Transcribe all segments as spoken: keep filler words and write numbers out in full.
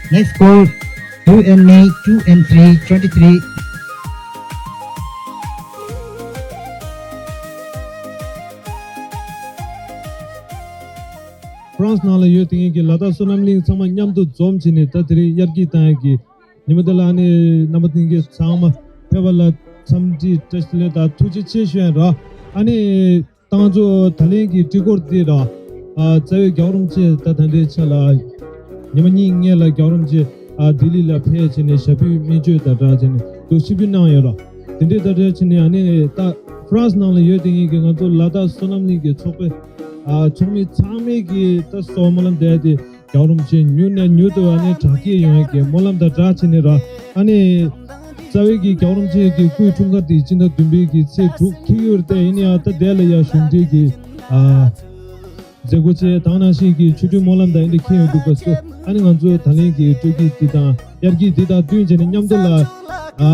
Next score, two M A, two M three, twenty-three. ཧྥ་རན་སི་ནང་ལ་ཡོད་དེ་ངེད་ཀྱི་ལ་དྭགས་བསོད་ནམས་གླིང་ཚང་མ་མཉམ་དུ་འཛོམས་བྱས་ནས། ད་དེ་རིང་དབྱར་སྐྱིད་བཏང་ཡག་གི་ཉི་མ་དེ་ལ་ཨ་ནི་རྣམ་པ་ལྷན་རྒྱས་ཚང་མ་ཕེབས་པ་ལ་འཚམས་འདྲི་བཀྲ་ཤིས་བདེ་ལེགས་དང་ཐུགས་རྗེ་ཆེ་ཞུ་ཡ་ར། ཨ་ནི་ད་ང་ཚོ་ད་ལན་གྱི་སྤྲི་གོར་འདི་ར། ཨ་རྩ་བའི་རྒྱལ་བ་རིན་པོ་ཆེ་ད་ད་ལྟའི་ཆ་ལ་ཉི་མ་གཉིས་སྔོན་ལ་རྒྱལ་བ་རིན་པོ་ཆེ་ཨ་ལྡི་ལི་ལ་ཕེབས་བྱས་ནས་ཞབས་པུས་སྨན་བཅོས་དང་སྦྲགས་བྱས་ནས་འདུག་ཆིབས་བསྒྱུར་གནང་ཡོད་ར། དེ་འདྲའི་ད་ལྟའི་ཆ་ནས་ཨ་ནི་ད་ཧྥ་རན་སི་ནང་ལ་ཡོད་དེ་ངེད་ཀྱི་ང་ཚོ་ལ་དྭགས་བསོད་ནམས་གླིང་གི་ཚོགས་པའི་ཨ་ཚོགས་མི་ཚང་མས་ཀྱི་ད་གསོལ་བ་སྨོན་ལམ་འདེབས་ཏེ། རྒྱལ་བ་རིན་པོ་ཆེ་མྱུར་ནས་མྱུར་དུ་ཨ་ནི་དྲག་སྐྱེད་ཡོང་ཡག་གི་སྨོན་ལམ་དང་སྦྲགས་བྱས་ནས་ར། ཨ་ནི་རྩ་བའི་གི་རྒྱལ་བ་རིན་པོ་ཆེ་གི་སྐུའི་འཁྲུངས་སྐར་དེ་སྤྱི་ཟླ་བདུན་པའི་གི་ཚེས་དྲུག་འཁེལ་ཡོད་རེད་དེ། ཡིན་ན་ཡང་ད་དེ་ལ་ཡང་གཞུང་འབྲེལ་གྱི་ཨ་མཛད་སྒོ་བཅས་དེ་ནང་བཞིན་གྱི་ཆོ་འཕྲུལ་སྨོན་ལམ་དང་ཨེ་འདྲ་འཁེལ་ཡོང་འདུག་པ་སོ། ཨ་ནི་ང་ཚོ་ད་ལན་གྱི་སྤྲོ་སྐྱིད་འདི་དང་དབྱར་སྐྱིད་འདི་དང་བསྟུན་བྱས་ནས་མཉམ་དུ་ལ་ཨ་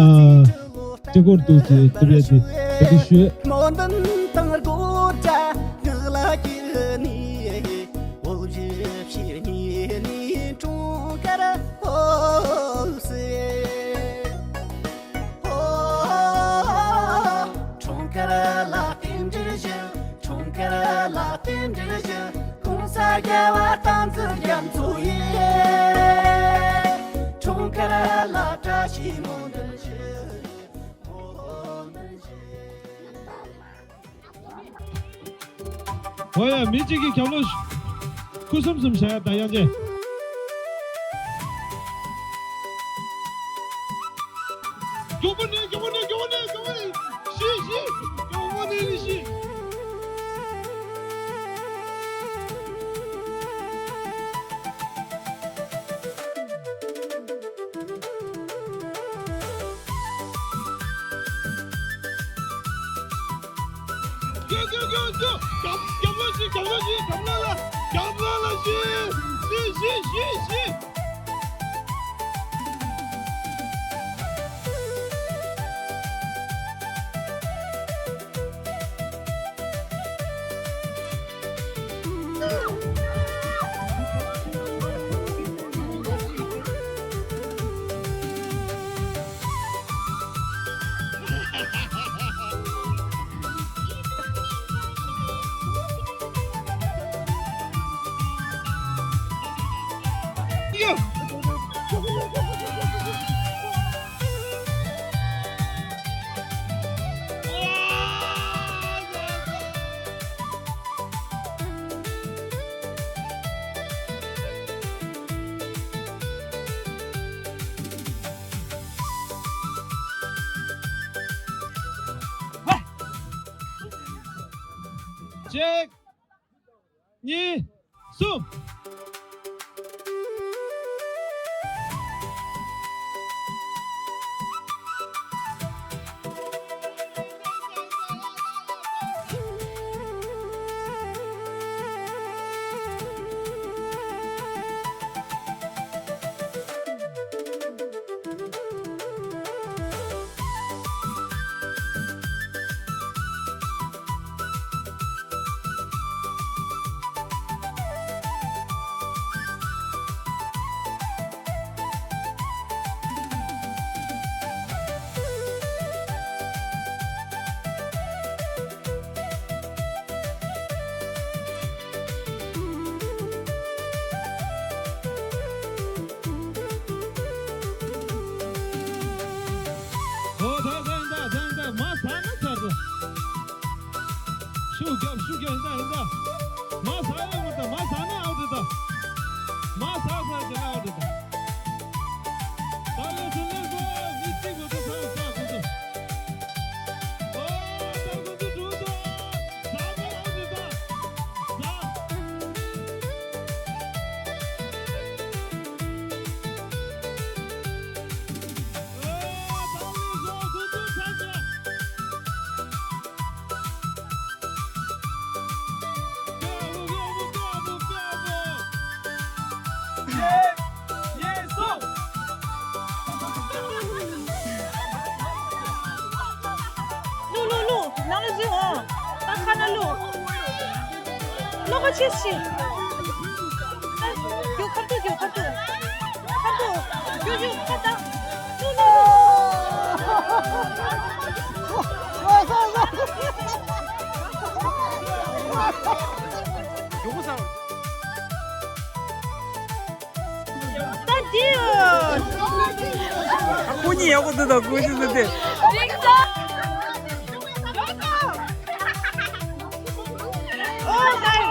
སྤྲི་གོར་འདུག་ཅེས་སྟོན་ཡ་དེ་ད་གི་ཞུས། སྨོན་འདུན་དང་དགོད་བྲ་ངག་ལ་སྐྱེས་ནས། འོ་བཞི་བྱེད་ཉེ་ནས་འཁྲུངས་སྐར་འོ་ཟེར། འོ་འཁྲུངས་སྐར་ལ་རྟེན་འབྲེལ་ཞུ། འཁྲུངས་སྐར་ལ་རྟེན་འབྲེལ་ཞུ། གོང་ས་རྒྱལ་བ་སྟག་འཚེར་རྒྱ་མཚོ་ཡི། འཁྲུངས་སྐར་ལ་བཀྲ་ཤིས་སྨོན་འདུན་ཞུ། སྨོན་འདུན་ཞུ། ཨོ་ཡ། མི་གཅིག་གིས་རྒྱབ་ལོགས་ཤིག་སྐུ་གསུམ་གསུམ་བྱ་ཡ་ད་དབྱངས་ཅན། མགྱོགས་པོ་ནས་མགྱོགས་པོ་ནས་མགྱོགས་པོ་ནས་མགྱོགས་པོ་ནས། ཤི་ཤི། མགྱོགས་པོ་ནས་ནི་ཤི། གཅིག་གཉིས། གསུམ། ན་ལོ། ལོ་ག་ཆེ་ཤི། རྒྱུ་ཁར་དུ་རྒྱུ་ཁར་དུ། ཁར་དུ། རྒྱུ་རྒྱུ་ཁར་དང་། ལོ་ལོ་ལོ། རྒྱུ་གུ་སང་། ད་འདི། ཨ་ཁུ་གཉིས་ཡག་པོ་འདུག་ད་ཁུ་གཉིས་འདུག་སྟེ། འགྲིག་སོང་། ཨོ་ད།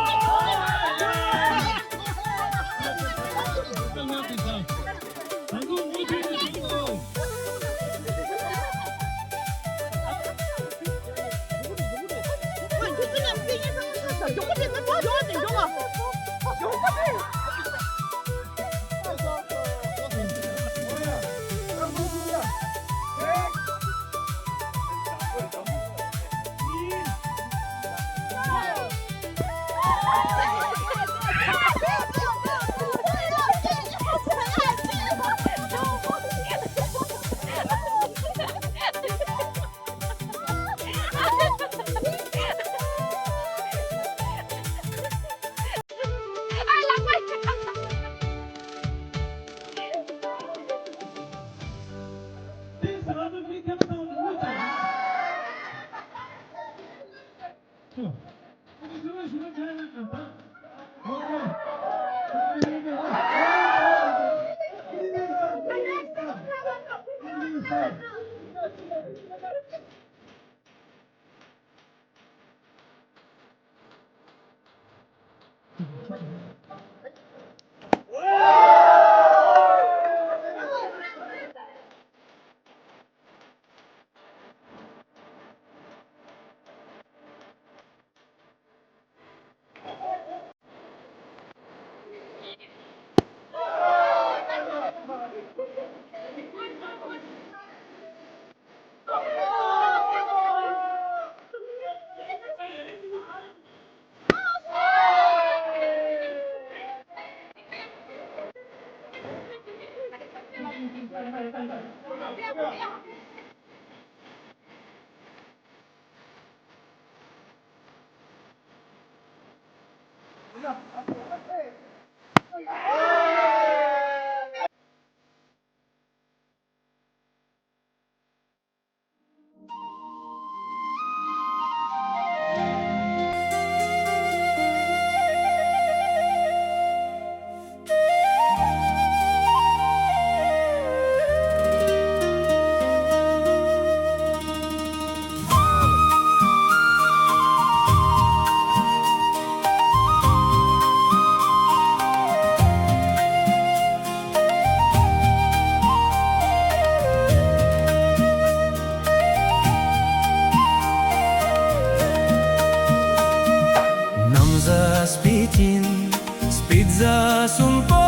ནམ་བཟའ་སྤིད་ཡིན། སྤིད་བཟའ་གསུམ་པོ་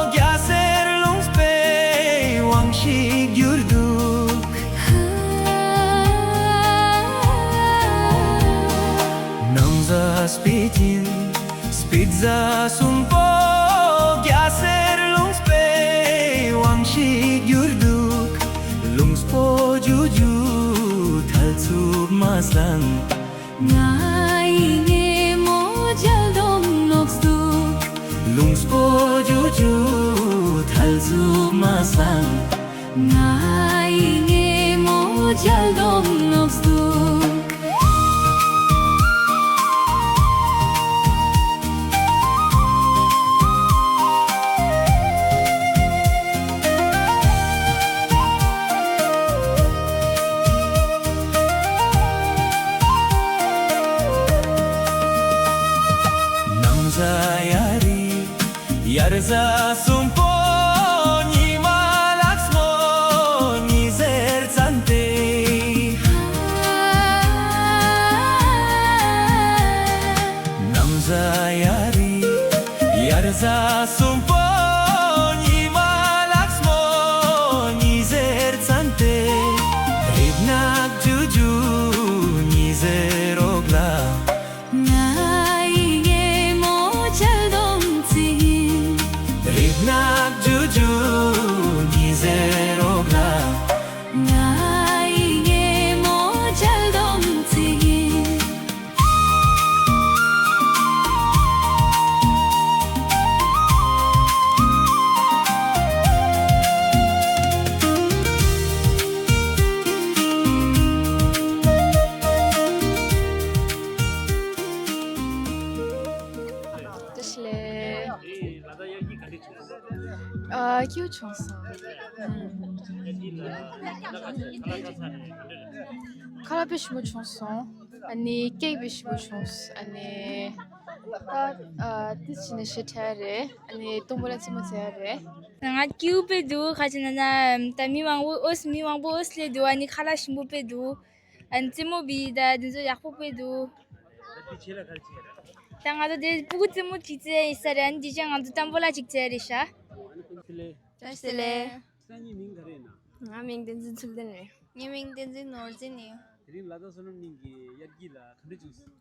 རྒྱ་སེར་ལུང་པའི་དབང་ཞིག་གྱུར་འདུག་ནམ་བཟའ་སྤིད་ཡིན། སྤིད་བཟའ་གསུམ་པོ་རྒྱ་སེར་ལུང་པའི་དབང་ཞིག་གྱུར་འདུག་ལུང་པོ་ཇུ་ཇུ་ཐལ་ཚུབ་མ་སང་། ང་ཡི་ཉེ་མོ་རྒྱ་སྡོམ་ལོག་འདུག་ལུང་པོ་ཇུ་ཇུ་ཐལ་ཚུབ་མ་སང་། ང་ཡི་ཉེ་མོ་རྒྱ་སྡོམ་ལོག་འདུག་ནམ་བཟའ་ཡ་རི། དབྱར་བཟའ་གསུམ་པོ་ཉི་མ་ལགས་མོ་ཉི་ཟེར་ཙམ་སྟེ། ནམ་བཟའ་ཡ་རི། དབྱར་བཟའ་གསུམ་པོ་ཉི་མ་ལགས་མོ་ཉི་ཟེར་ཙམ་སྟེ། རིག་ནག་ཇུ་ཇུ་ཉི་ཟེར་རོགས་ལ། ང་ཡི་ཉེ་མོ་རྒྱ་སྡོམ་ཚིག་ཡིན། རིག་ནག་ཇུ་ཇུ་ཉི་ཟེར་རོགས་ལ། ང་ཡི་ཉེ་མོ་རྒྱ་སྡོམ་ཚིག་ཡིན། ཨ། སྐྱིད་པོ་བྱུང་སོང་། ཁ་ལག་དཔེ་ཞིམ་པོ་བྱུང་སོང་། ཨ་ནི་ཀེག་དཔེ་ཞིམ་པོ་བྱུང་། ཨ་ནི་ད་ཨ་ཏི་ཅི་ནས་ཤེས་ཐལ་རེད། ཨ་ནི་སྟོང་པོ་ལ་རྩེད་མོ་རྩེ་ཡ་རེད། ང་སྐྱིད་པོ་དཔེ་འདུག་ག་ཅི་ན་ན་ད་མི་མང་པོ་ཨོས་མི་མང་པོ་ཨོས་ལས་འདུག་ཨ་ནི་ཁ་ལག་ཞིམ་པོ་དཔེ་འདུག་ཨ་ནི་རྩེད་མོ་བི་ད་འདི་ཚོ་ཡག་པོ་དཔེ་འདུག་ད་ང་ཚོ་དེ་སྤུ་གུ་རྩེད་མོ་གཅིག་རྩེ་ཡིན་ས་རེད། ཨ་ནི་འདི་ཅང་ང་ཚོ་ཏམ་བོ་ལ་གཅིག་རྩེ་རེད་ཤག་བཀྲ་ཤིས་བདེ་ལེགས། བཀྲ་ཤིས་བདེ་ལེགས། ཁྱེད་རང་གཉིས་མིང་ག་རེ་ཡིན་ན། ང་མིང་བསྟན་འཛིན་ཚུལ་ལྡན་རེད། ངའི་མིང་བསྟན་འཛིན་ནོར་འཛིན་ཡིན། དེ་རིང་ལ་དྭགས་བསོད་ནམས་གླིང་གི་དབྱར་སྐྱིད་ལ་ག་འདྲ་བྱུང་སོང་།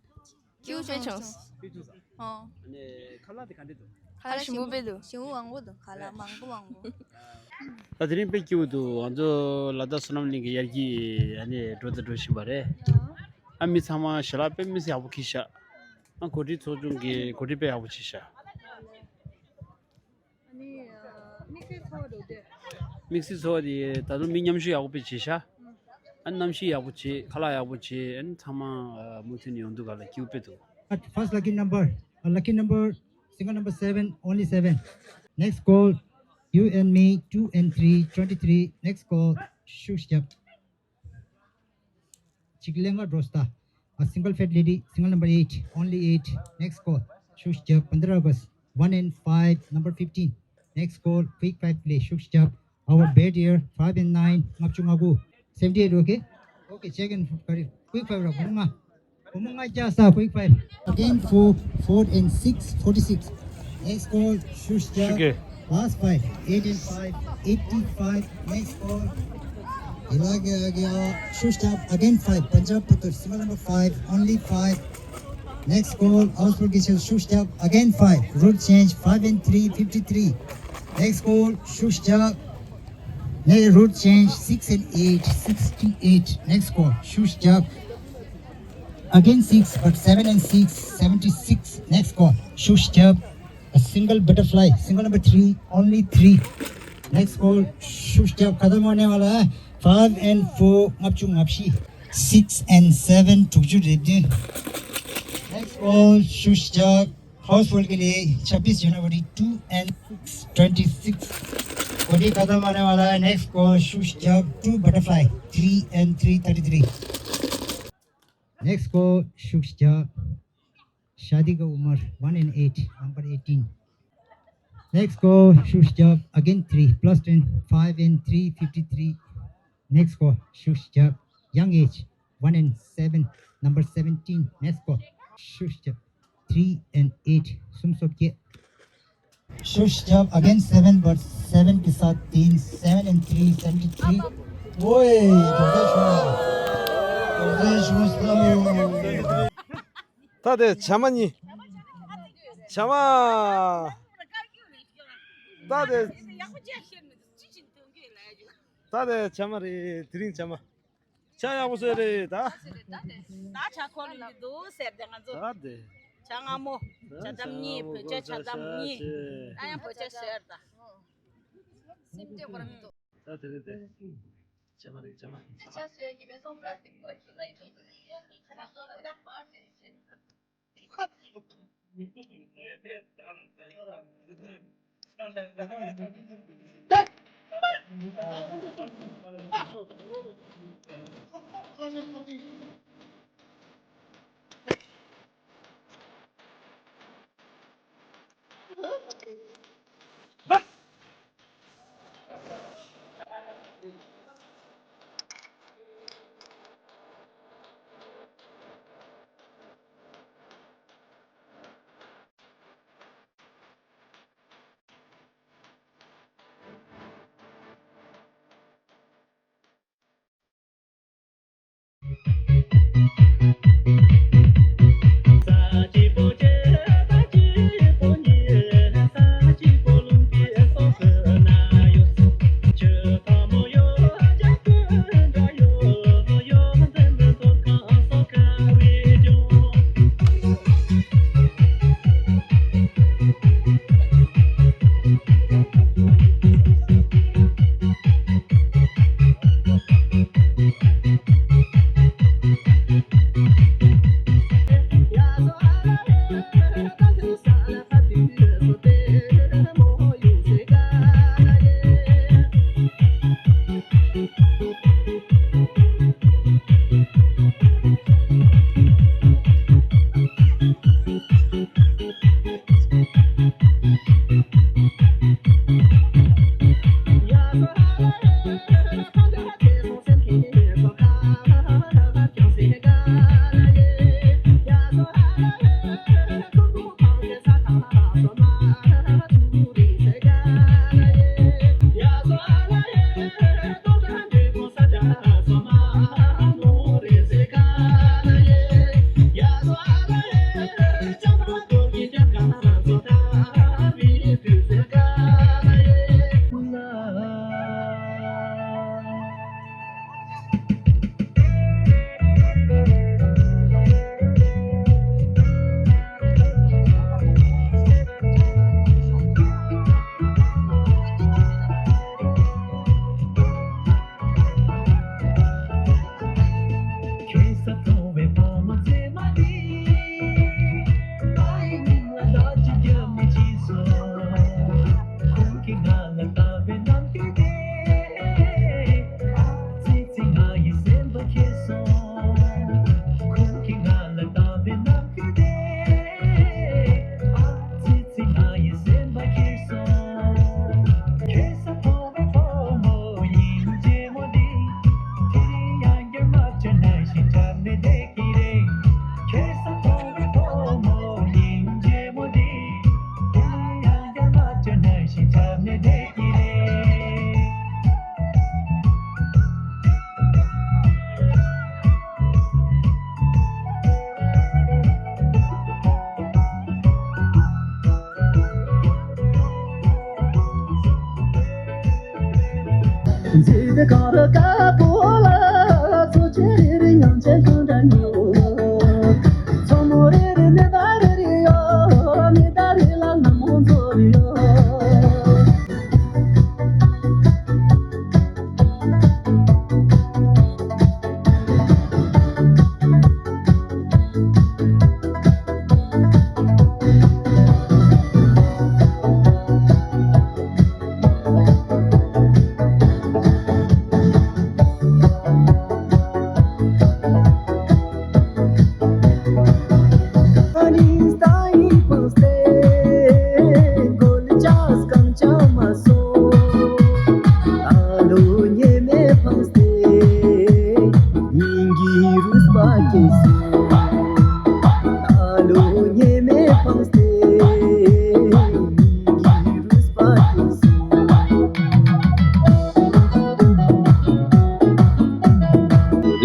སྐྱིད་པོ་བྱུང་སོང་། དཔེ་བྱུང་སོང་། ཨོ། ཨ་ནི་ཁ་ལག་དེ་ག་འདྲ་འདུག་ཁ་ལག་ཞིམ་པོ་དཔེ་འདུག་ཞིམ་པོ་མང་པོ་འདུག་ཁ་ལག་མང་པོ་མང་པོ། ད་དེ་རིང་དཔེ་སྐྱིད་པོ་འདུག་ང་ཚོ་ལ་དྭགས་བསོད་ནམས་གླིང་གི་དབྱར་སྐྱིད་ཨ་ནི་འགྲོ་དང་འགྲོ་བཞིན་པ་རེད། ཨ་མི་ཚང་མ་ཞལ་ལག་དཔེ་མི་སྲིད་ཡག་པོ་འཁྱེར་ཤག་ཨ་གོ་སྒྲིག་ཚོགས་ཆུང་གིས་གོ་སྒྲིག་དཔེ་ཡག་པོ་བྱས་ཤག་ཨ་ནི་དམིགས་བསལ་ཚོར་བ་འདུག་དེ། དམིགས་བསལ་ཚོར་བ་དེ་ད་དུང་མི་མཉམ་ཞུགས་ཡག་པོ་དཔེ་བྱས་ཤག་ཨ་གནམ་གཤིས་ཡག་པོ་བྱས། ཁ་ལག་ཡག་པོ་བྱས། ཨ་ནི་ཚང་མ་མུ་མཐུད་ནས་ཡོང་དུས་ག་ལ་སྐྱིད་པོ་དཔེ་འདུག First lucky number, a lucky number, single number seven, only seven. Next call, you and me, two and three, twenty-three. Next call, ཤུགས་རྒྱབ། གཅིག་ལེན་ག་འགྲོ་སྟ། A single fat lady, single number eight, only eight. Next call, ཤུགས་རྒྱབ། པན་དྲ་ཨོ་གསྟ། One and five, number fifteen. Next call, quick five play, ཤུགས་རྒྱབ། Our bad year, five and nine, ལྔ་བཅུ་ང་དགུ། Seventy eight, okay? Okay, check and quick five ར། བུ་མོ་ལྔ། བུ་མོ་ལྔ་རྒྱག་ས། Quick five. Again, four, four and six, forty six. Next call, ཤུགས་རྒྱབ། ཤུགས་རྒྱབ། Last five, eight and five, eighty five. Next call. ཡི་ལ་ག་ག་ཤུགས་རྒྱབ། Again, five. Punjab Puttur, single number five, only five. Next call, Auspull Kitchen, ཤུགས་རྒྱབ། Again, five. Route change, five and three, fifty three. Next call, ཤུགས་རྒྱབ། Next route change, six and eight, sixty eight. Next call, ཤུགས་རྒྱབ། Again six, but seven and six, seventy six. Next call, ཤུགས་རྒྱབ། A single butterfly, single number three, only three. Next call, ཤུགས་རྒྱབ། ཁ་ཏ་མ་ནེ་ཝ་ལ། Five and four, ལྔ་བཅུ་ང་བཞི། Six and seven, དྲུག་ཅུ་རེ་བདུན། Next call, ཤུགས་རྒྱབ། Household के लिए छब्बीस जनवरी, two and six, twenty six. कोडी खत्म होने वाला है। Next call, ཤུགས་རྒྱབ། Two butterfly, three and three, thirty three. Next call, ཤུགས་རྒྱབ། शादी का उम्र, one and eight, number eighteen. Next call, ཤུགས་རྒྱབ། Again three, plus ten, five and three, fifty three. Next call, ཤུགས་རྒྱབ། Young age, one and seven, number seventeen. Next call, ཤུགས་རྒྱབ། Three and eight, སུམ་སོ་བརྒྱད། ཤུགས་རྒྱབ། Again seven, but seven के साथ तीन, seven and three, seventy three. ཝེ། ད་དེ་བྱ་མ་གཉིས། བྱ་མ། ད་དེ། ད་དེ་བྱ་མ་རེད། དེ་རིང་བྱ་མ། ཇ་ཡག་པོ་བཟོས་རེད་ད། ད་ཇ་འཁོར་ལོ་འདུག་ཟེར་ཏེ་ང་ཚོ། ད་དེ། ཇ་མངར་མོ། ཇ་དམ་གཉིས། བོད་ཇ་ཇ་དམ་གཉིས། ད་ཡང་བོད་ཇ་ཟེར་ད། སེམས་སྐྱོ་བར་མི་འདུག་ད་དེ་རེད་དེ། ཇ་མ་རེད་ཇ་མ། ཇ་ཟེར་གྱི་མེ་སོང་པ་ལ་སྟེགས་པ་ཞིག་ལ་ཡིན།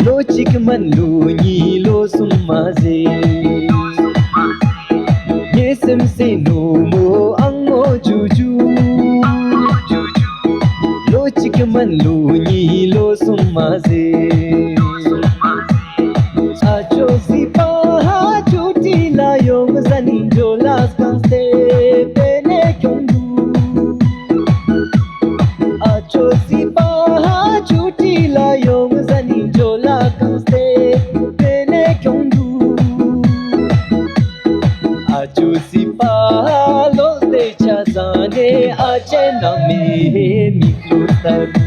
ལོ་གཅིག་མིན་ལོ་གཉིས་ལོ་གསུམ་མ་ཟད། ངའི་སེམས་སེ་ནོ་མོ་ཨང་མོ་ཇུ་ཇུ། ལོ་གཅིག་མིན་ལོ་གཉིས་ལོ་གསུམ་མ་ཟད། ཨ་ཅོ་སི་པ་ཧ་ཅོ་ཏི་ལ་ཡོང་ཟ་ནི་འཇོ་ལ་སྐང་སྟེ་པེ་ནེ་ཁྱོང་དུ། ཨ་ཅོ་སི་པ་ཧ་ཅོ་ཏི་ལ་ཡོང་ཟ་ནི་འཇོ་ལ་སྐང་སྟེ་པེ་ནེ་ཁྱོང་དུ། ཨ་ཅོ་སི་པ་ལོ་སྟེ་ཆ་ཟ་ནེ་ཨ་ཅེ་ན་མེ་མི་ཁྱོ་ཏ་རུ།